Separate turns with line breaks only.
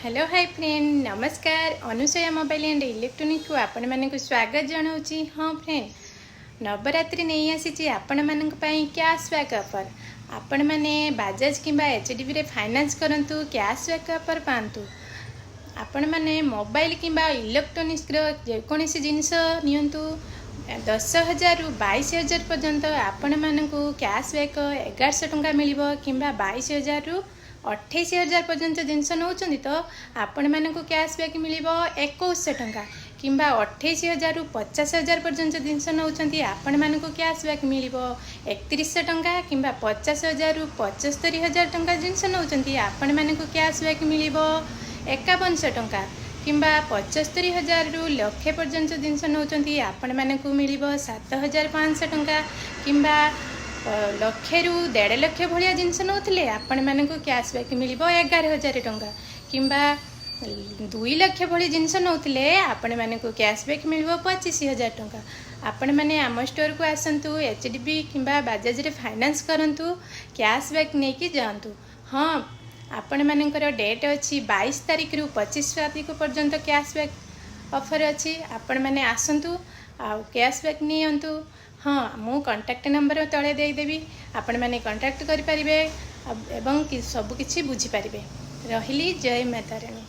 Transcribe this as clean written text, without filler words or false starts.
Hello, high friend, ନମସ୍କାର। Anusuya mobile and ଇଲେକ୍ଟ୍ରୋନିକ୍ସକୁ ଆପଣମାନଙ୍କୁ ସ୍ୱାଗତ ଜଣାଉଛି। ହଁ ଫ୍ରେଣ୍ଡ, ନବରାତ୍ରି ନେଇ ଆସିଛି ଆପଣମାନଙ୍କ ପାଇଁ କ୍ୟାସ୍ ବ୍ୟାକ୍ ଅଫର୍। ଆପଣମାନେ ବାଜାଜ କିମ୍ବା ଏଚ୍ ଡି ବିରେ ଫାଇନାନ୍ସ କରନ୍ତୁ, କ୍ୟାସ୍ ବ୍ୟାକ୍ ଅଫର୍ ପାଆନ୍ତୁ। ଆପଣମାନେ ମୋବାଇଲ କିମ୍ବା ଇଲେକ୍ଟ୍ରୋନିକ୍ସର ଯେକୌଣସି ଜିନିଷ ନିଅନ୍ତୁ, 10,000ରୁ 22,000 ପର୍ଯ୍ୟନ୍ତ ଆପଣମାନଙ୍କୁ କ୍ୟାସ୍ ବ୍ୟାକ୍ 1,100 ଟଙ୍କା ମିଳିବ। କିମ୍ବା 22,000ରୁ 28,000 ପର୍ଯ୍ୟନ୍ତ ଜିନିଷ ନେଉଛନ୍ତି ତ ଆପଣମାନଙ୍କୁ କ୍ୟାସ୍ ବ୍ୟାକ୍ ମିଳିବ 2,100 ଟଙ୍କା। କିମ୍ବା 28,000ରୁ 50,000 ପର୍ଯ୍ୟନ୍ତ ଜିନିଷ ନେଉଛନ୍ତି, ଆପଣମାନଙ୍କୁ କ୍ୟାସ୍ ବ୍ୟାକ୍ ମିଳିବ 3,100 ଟଙ୍କା। କିମ୍ବା 50,000ରୁ 75,000 ଟଙ୍କା ଜିନିଷ ନେଉଛନ୍ତି, ଆପଣମାନଙ୍କୁ କ୍ୟାସ୍ ବ୍ୟାକ୍ ମିଳିବ 5,100 ଟଙ୍କା। କିମ୍ବା 75,000ରୁ ଲକ୍ଷେ ପର୍ଯ୍ୟନ୍ତ ଜିନିଷ ନେଉଛନ୍ତି, ଆପଣମାନଙ୍କୁ ମିଳିବ 7,500 ଟଙ୍କା। କିମ୍ବା ଲକ୍ଷେରୁ 1.5 ଲକ୍ଷ ଭଳିଆ ଜିନିଷ ନେଉଥିଲେ ଆପଣମାନଙ୍କୁ କ୍ୟାସ୍ ବ୍ୟାକ୍ ମିଳିବ 11,000 ଟଙ୍କା। କିମ୍ବା 2 ଲକ୍ଷ ଭଳି ଜିନିଷ ନେଉଥିଲେ ଆପଣମାନଙ୍କୁ କ୍ୟାସ୍ ବ୍ୟାକ୍ ମିଳିବ 25,000 ଟଙ୍କା। ଆପଣମାନେ ଆମ ଷ୍ଟୋରକୁ ଆସନ୍ତୁ, ଏଚ୍ ଡି ବି କିମ୍ବା ବାଜାଜରେ ଫାଇନାନ୍ସ କରନ୍ତୁ, କ୍ୟାସ୍ ବ୍ୟାକ୍ ନେଇକି ଯାଆନ୍ତୁ। ହଁ, ଆପଣମାନଙ୍କର ଡେଟ୍ ଅଛି 22 ତାରିଖରୁ 25 ତାରିଖ ପର୍ଯ୍ୟନ୍ତ କ୍ୟାସ୍ ବ୍ୟାକ୍ ଅଫର୍ ଅଛି। ଆପଣମାନେ ଆସନ୍ତୁ ଆଉ କ୍ୟାସ୍ ବ୍ୟାକ୍ ନିଅନ୍ତୁ। ହଁ, ମୁଁ କଣ୍ଟାକ୍ଟ ନମ୍ବର ତଳେ ଦେଇଦେବି, ଆପଣମାନେ କଣ୍ଟାକ୍ଟ କରିପାରିବେ ଏବଂ ସବୁକିଛି ବୁଝିପାରିବେ। ରହିଲି, ଜୟ ମା ତାରିଣୀ।